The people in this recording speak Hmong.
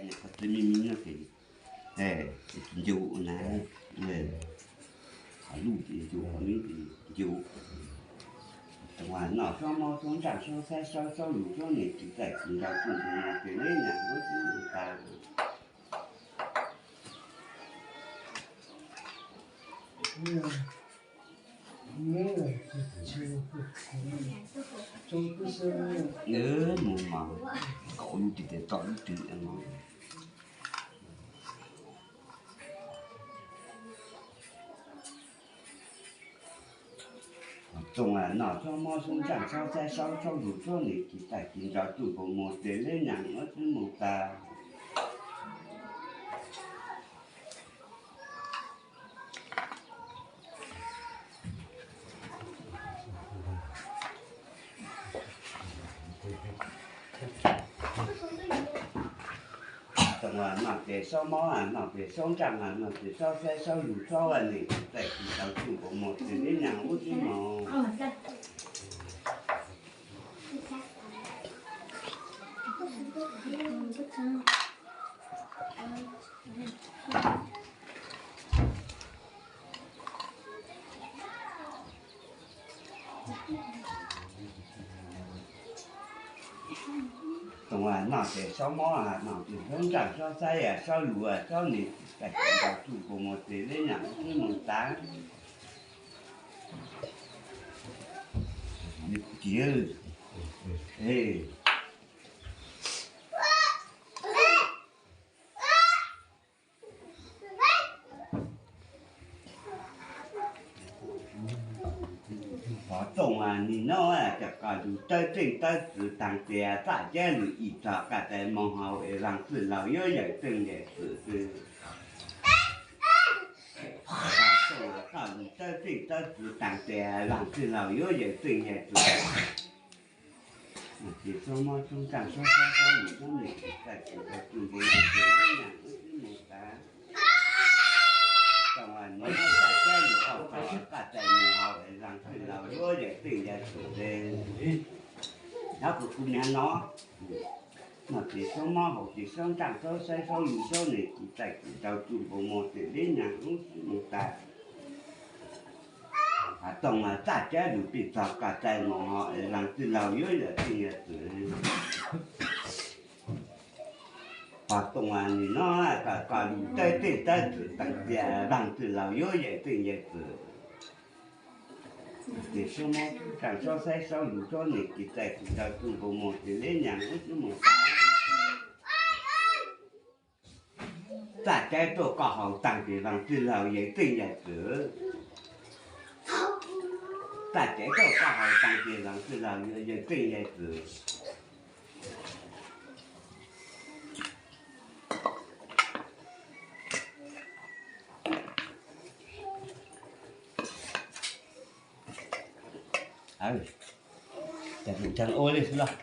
Qhov txwv me me no ces ncu na, qhov lub ces ncu, qhov me ces ncu. Tau noj suab mob suab ntsaj suab xaib suab saub lus suab nim tiv txaij tiv nraug tsuj npua mos tes leb nyam ub tib mus tas. Mus mos kaum lub ris tes tom lub ris no. Txoos noj suab mob suab ntsaj suab xaib suab saub lus suab nim tiv txaij tiv nraug tsuj npua mos tes leb nyam ub tib mus tas. Txoos noj tes saub mob, noj tes saub ntsaj, noj tes saub xaib saub lus saub nim tiv txaij tiv nraug tsuj npua mos tes leb nyam ub tib mus. Txoos noj tes saub mob, noj tes saub ntsaj saub xaib saub lus saub nim tiv txaij tiv nraug tsuj npua mos tes leb nyam ub tib mus tas. Qhov txoos nim no cov koj lug tawb txeej tawb txwv taag tias txaj cav lug ib txog qaj tais moog hauv es vaag txwj laug yuav yawm txwj yawm txwv xwb. Qhov txoos koj lug tawb txeej tawb txwv taag tias vaag txwj laug yuav yawm txwj yawm txwv. Ces suab mob suab ntsaj suab xaib suab lus suab nim tiv txaij tiv nraug tsuj npua mos tes leb nyam ub tib mus tas. Txoos nim no txaj cav lug ob txog qaj tais moog hauv es vaag txwj laug yuav yawm txwj yawm txwv xwb. Nyob kuv kuv niag no, noj tes saub mob haus tes saub ntsaj saub xaib saub lus saub nim tiv txaij tiv nraug tsuj npua mos tes leb nyam ub tib mus tas. Qhov txoos txaj cav lug pij txog qaj tais moog hauv es vaag txwj laug yuav yawm txwj yawm txwv. Qhov txoos nim no koj lug tawb txeej tawb txwv taag tias vaag txwj laug yuav yawm txwj yawm txwv. Ces suab mob suab ntsaj suab xaib suab lus suab nim tiv txaij tiv nraug tsuj npua mos tes leb nyam ub tib mus tas. Txaj cav tuaj koj haus taag ces vaag txwj laug yawm txwj yawm txwv. Txaj cav tuaj koj haus taag ces vaag txwj laug yawm txwj yawm txwv. Ces ua li xwb los.